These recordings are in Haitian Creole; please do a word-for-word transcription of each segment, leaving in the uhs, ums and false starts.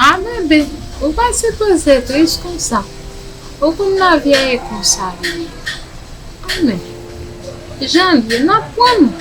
A bebe, ou pa sipoze tris konsa. Ou konn lavi a e konsa li ye. Anben, jan l ye, n ap pran l.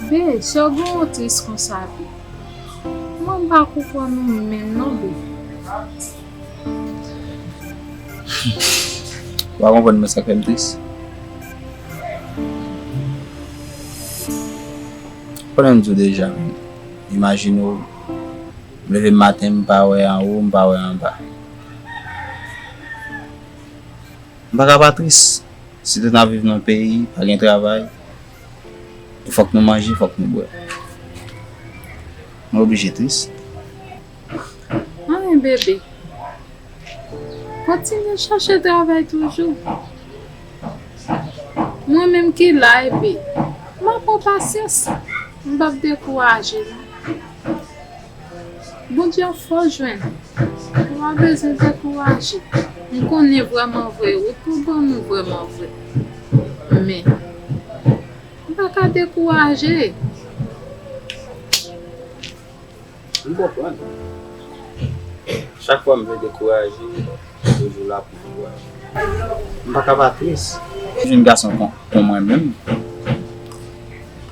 Be, sa w gen w tris konsa, Be? Mwen m pa konprann ou menm non, Be. Ou pa konprann mwen sa k fè m tris? Konnen m di w deja, men imajine w, m leve maten, m pa wè anwo, m pa wè anba. M pa ka pa tris. Sitou n ap viv nan peyi, pa gen travay. Fòk nou manje, fòk nou bwè. Mwen oblije tris. Anyen, bebe. Kontinye chache travay toujou. Mwen menm ki la, epi m ap pran pasyans. M p ap dekouraje, non. Bondye ap fè w jwenn. Ou pa bezwen dekouraje. M konnen vrèman vre, wi, pou ban nou vrèman vre. Men, m pa ka dekouraje. M konprann. Chak fwa m vle dekouraje, ou toujou la pou m dekouraje. M pa ka pa tris. Jwenn gason kon, kon mwen menm,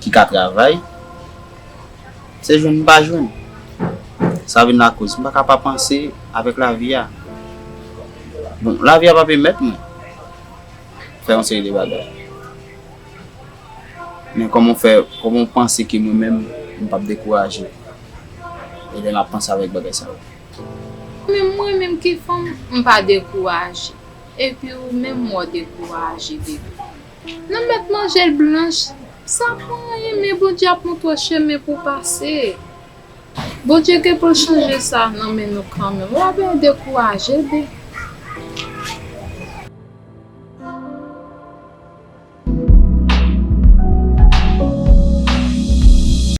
ki ka travay, se jwenn m pa jwenn. Sa vin lakoz m pa ka pa panse avèk lavi a. Bon, lavi a pa pèmèt mwen fè yon seri de bagay. Men kòman w fè, kòman w panse ke mwen menm, m p ap dekouraje? E lè m ap panse avèk bagay sa yo. Men mwen menm ki fanm, m pa dekouraje. Epi ou menm, w dekouraje, bebe. Nou mèt manje l blanch, sa pa anyen, men Bondye ap montre w chemen pou w pase. Bondye gen pou l chanje sa nan men nou kanmenm. W ap dekouraje, be.